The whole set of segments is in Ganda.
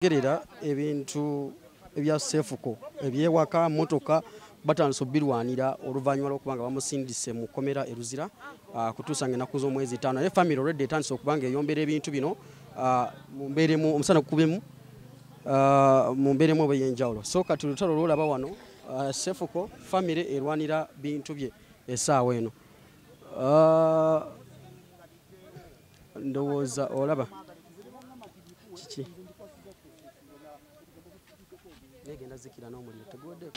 Gerera ebintu ebya Sefuko ebyewaka motoka batandise obirwanira oluvannyuma lw'okubanga bamusindise mu kkomera e Luzira kutuusa ng'ennaku z'omwezi 5. Naye family already etandise okubanga eyombera ebintu bino mu mbeeremu omusana gukubemu mu mbeeremu obw'enjawulo. So kati olutalo lw'olaba wano Sefuko family erwanira bintu bye essaawa eno. Ndowooza olaba kiki? Negenda zikira n'omuliro teguwedde.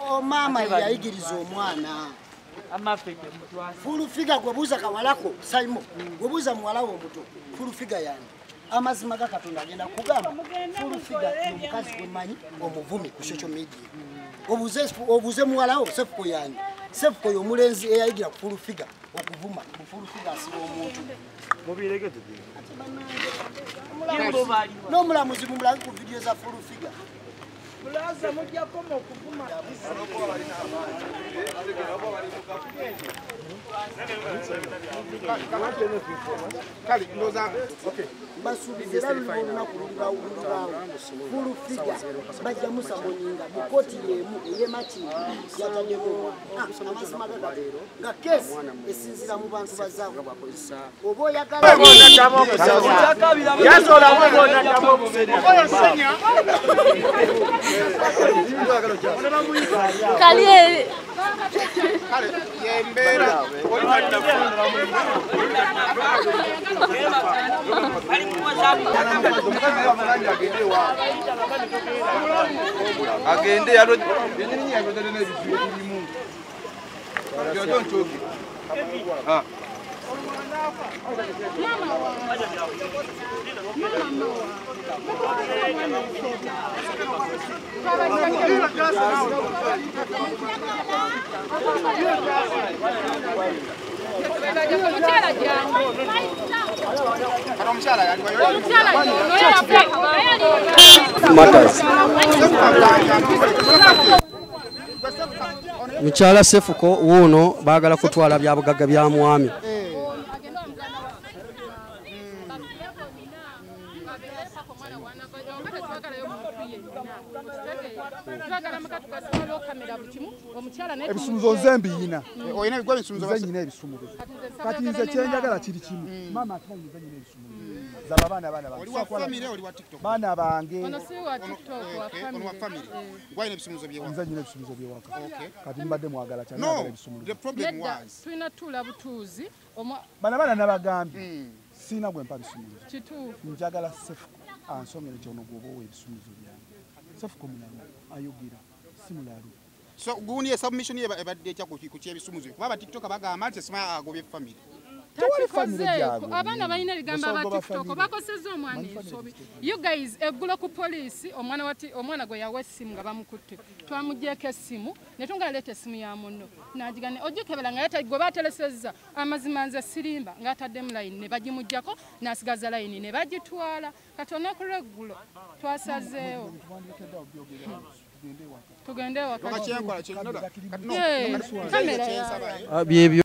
O mama yayigiriza omwana Full figure gwebuuza kawalako Saimo gwebuuza muwala wo omuto full figure yani amazima ga Katonda agenda kugamba full figure omukazi gwemanyi omuvumi ku social media obuze muwala wo Sefuko yani Sefuko y'omulenzi eyayigira ku full figure okuvuma ku full figure asiba omuntu mubiregete n'omulamuzi mumulage ku video za full figure. Mulaza mujja koma okuvuma. Basuubiza olunaku lulibaawo full figure bajja musamoninga mu kkooti y'emu ey'emakindye yataddeko amazima ga nga keesi esinziira mu bantu bazaabwe oba oyagala Kali agende yalo yenyini yalo n'ebizibu ebimu don't choke. Ah. Mukyala Sefuko wuuno baagala kutwala bya bugagga bya mwami. Ebisumuzo nze mbiyina. Oyina ebigwa ebisumuzo nze nyina ebisumuzo. Kati nze kyenjagala kiri kimu. Maama akimanyi nze nyina ebisumuzo. Zaba baana baana bange. Oli wa family oli wa TikTok? Baana bange. Ono si wa TikTok, wa family. Ono wa family. Gwalina ebisumuluzo byewaka. Nze nyina ebisumuluzo byewaka. Okay. Kati mbadde mwagala kyane No, ebisumuluzo. the problem was tulina tuula butuuzi. Bana baana nabagambye. Sina gwe mpa bisumuluzo. Kituufu. Njagala Sefuko ansomere kyono gwoba owa ebisumuluzo byange. Sefuko mulalu ayogera si mulalu. So gundi submission ye ebadde ekya ku kyebisumuluzo. Kuba TikTok bagamba nti sima agobye family. Abaana balina ebigambo aba TikTok bakosezza omwana ensobi. You guys eggulo ku poliisi omwana omwana gwe yawa essimu nga bamukutte twamugyeko essimu ne tungaleeta essimu ya munno n'agigane ogikebera nga gwe baatelesezza amazima nze sirimba ng'ataddemu layini ne bagimuggyako n'asigaza layini ne bagitwala. Kati olunaku lw'eggulo twasazeewo tugende ewaka. Byebyo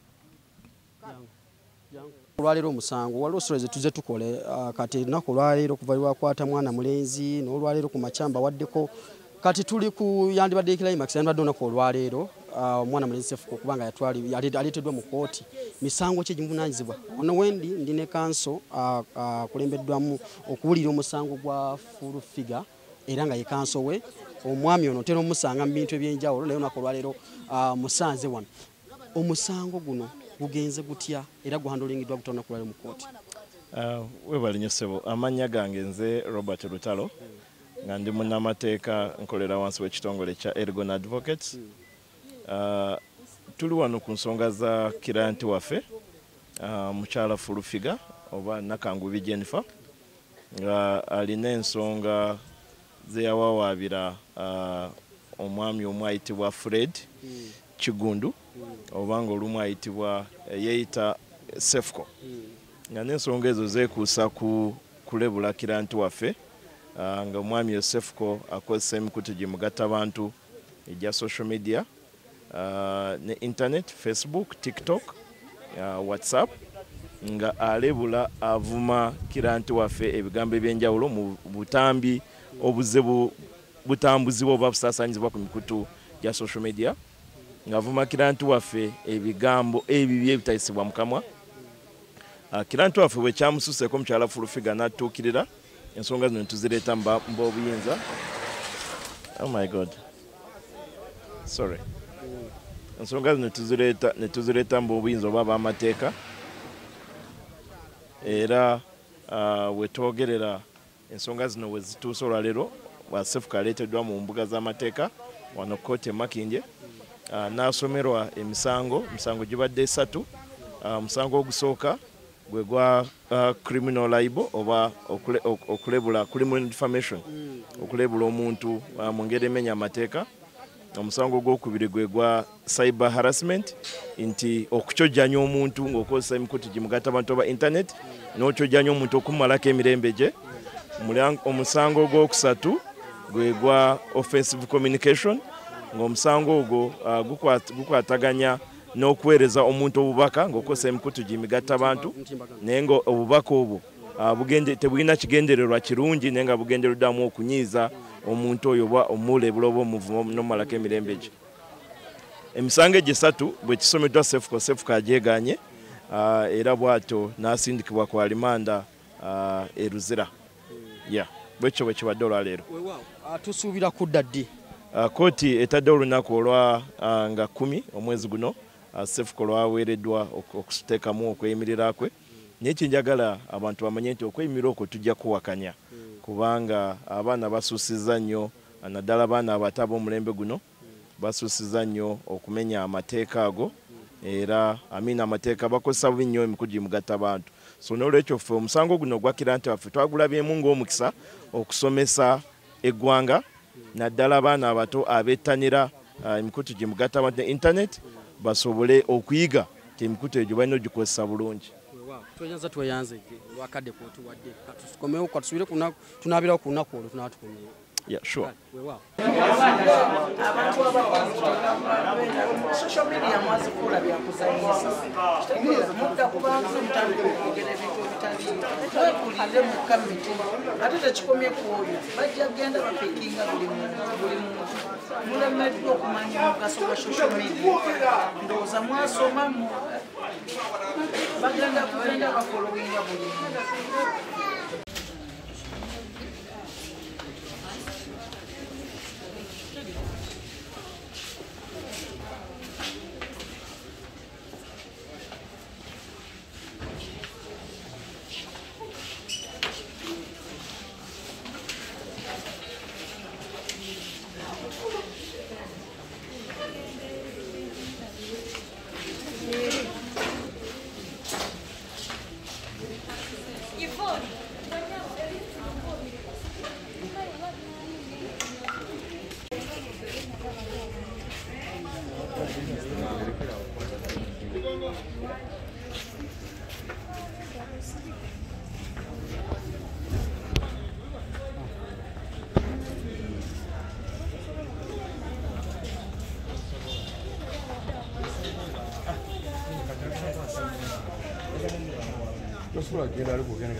olwaleero omusango waliwo stories tuze tukole kati ennaku olwaleero okuva lwakwata mwana mulenzi n'olwaleero ku makyamba waddeko kati tuli ku yandibadde climax yandibadde olunaku olwaleero omwana mulenzi Sefuko kubanga yaleeteddwa mu kkooti misango ki egimuvunaanyizibwa. Ono wendi ndi ne kanso akulembeddwamu okuwulira omusango gwa Full Figure era nga ye kanso we omwami ono otera omusanga mu bintu ebyenjawulo naye olunaku olwaleero musanze wano. Omusango guno gugenze gutya era guhandolingiddwa gutya olunaku olwaleero mu kkooti? Webale nnyo ssebo. Amannya gange nze Robert Lutalo nga ndi munnamateeka nkolera wansi w'ekitongole kya Ergon Advocates. Tuli wano ku nsonga za kiranti waffe mukyala Full Figure oba Nakangubi Jennifer nga alina ensonga ze yawawaabira omwami omu ayitibwa Fred Kigundu oba nga olumu ayitibwa yeeyita Sefuko nga n'ensonga ezo zeekuusa ku kulebula kiranti waffe nga omwami Sefuko akozesa emikutu gimugattabantu egya social media ne internet, Facebook, TikTok, WhatsApp nga alebula avuma kiranti waffe ebigambo ebyenjawulo mu butambi obuze butambuzibwa oba busaasaanyizibwa ku mikutu gya social media ng'avuma kiranti waffe ebigambo ebibi ebitayisibwa mu kamwa. Kiranti waffe bwe kyamususeeko mukyala Full Figure n'atuukirira ensonga zino tuzireeta mb'obuyinza. Oh my God, sorry. Ensonga zino tuzireeta mb'obuyinza oba ab'amateeka era we twogerera ensonga zino we zituuse olwaleero Sefuko aleeteddwa mu mbuga z'amateeka wano kkooti e Makindye n'asomerwa emisango gibadde esatu. Omusango ogusooka gwe gwa criminal libel oba okulebula criminal defamation, okulebula omuntu mu ngeri emenya amateeka. Omusango ogwokubiri gwe gwa cyber harassment nti okukyojjanya omuntu ng'okozesa emikutu gimugattabantu oba internet n'okyojjanya omuntu okumumalako emirembe gye. Omusango ogwokusatu gwe gwa offensive communication ng'omusango ogwo gukwataganya n'okuweereza omuntu obubaka ng'okozesa emikutu gimigattabantu naye nga obubaka obwo tebulina kigendererwa kirungi naye nga bugendereddwamu okunyiiza omuntu oyo oba omulebula oba omuvuma n'omumalako emirembe gye. Emisango egyo esatu bwe kisomeddwa Sefuko, Sefuko agyegaanye era bw'atyo n'asindikibwa ku alimanda e Luzira. Bwekyo bwe kibadde olwaleero. Tusuubira kudda ddi? Kkooti etadde olunaku olwa nga 10 omwezi guno Sefuko lwaweereddwa okuteekamu okweyimirira kwe. Naye kyenjagala abantu bamanye nti okweyimirira okwo tujja kuwakanya kubanga abaana basuusizza nnyo naddala abaana abato ab'omulembe guno basuusizza nnyo okumenya amateeka ago era amina amateeka bakozesa bubi nnyo emikutu gimugattabantu. So n'olwekyo ffe omusango guno ogwa kiranti waffe twagulabyemu ng'omukisa okusomesa eggwanga naddala abaana abato abettanira emikutu gimugattabantu ne internet basobole okuyiga nti emikutu egyo balina ogikozesa bulungi. Tweyanza tweyanze lwakadde kwotuwadde katukomewo katusubire tunaabirawo ku lunaku olwo tunaatukomyewo. Yeah, sure. Social media mwazifuula byakuzanyisa. Mudda ku bantu mutandika okwogera ebintu ebitaliimu. Mwekuulire mukka mu mitima. Ate tekikomye ku oyo. Bajja kugenda bapikinga buli muntu. Mulemeddwa okumanya omugaso gwa social media. Ndowooza mwasomamu. Bagenda kugenda bafolowinga buli muntu. Sobola kugenda ali kugenda.